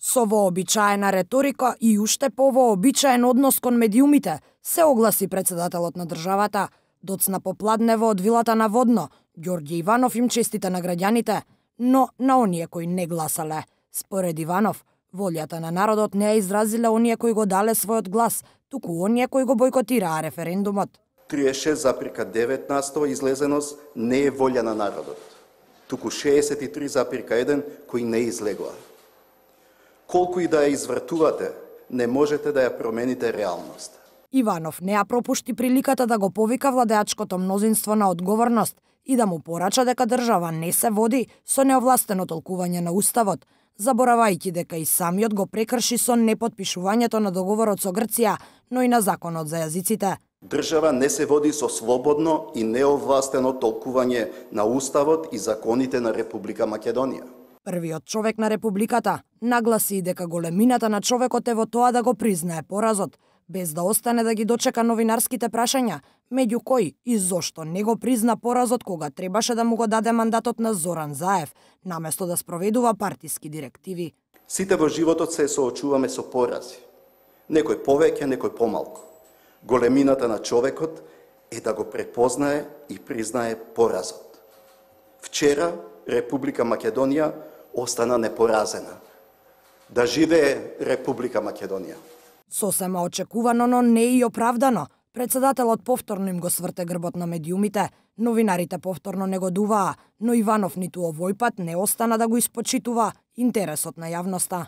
Со вообичаена реторика и уште повообичаен однос кон медиумите, се огласи председателот на државата. Доцна попладнево од вилата на Водно, Ѓорѓе Иванов им честита на граѓаните, но на оние кои не гласале. Според Иванов, волјата на народот не ја изразиле оние кои го дале својот глас, туку оние кои го бойкотираа референдумот. 36,9% излезеност не е волја на народот, туку 63,1% кои не излегоа. Колку и да ја извртувате, не можете да ја промените реалност. Иванов не ја пропушти приликата да го повика владеачкото мнозинство на одговорност и да му порача дека држава не се води со неовластено толкување на Уставот, заборавајќи дека и самиот го прекрши со непотпишувањето на договорот со Грција, но и на законот за јазиците. Држава не се води со слободно и неовластено толкување на Уставот и законите на Република Македонија. Првиот човек на Републиката нагласи и дека големината на човекот е во тоа да го признае поразот, без да остане да ги дочека новинарските прашања, меѓу кои и зошто не го призна поразот кога требаше да му го даде мандатот на Зоран Заев, наместо да спроведува партиски директиви. Сите во животот се соочуваме со порази. Некој повеќе, некој помалку. Големината на човекот е да го препознае и признае поразот. Вчера Република Македонија остана непоразена. Да живее Република Македонија. Сосема очекувано, но не и оправдано. Председателот повторно им го сврте грбот на медиумите, новинарите повторно негодуваа, но Иванов ниту овој пат не остана да го испочитува интересот на јавноста.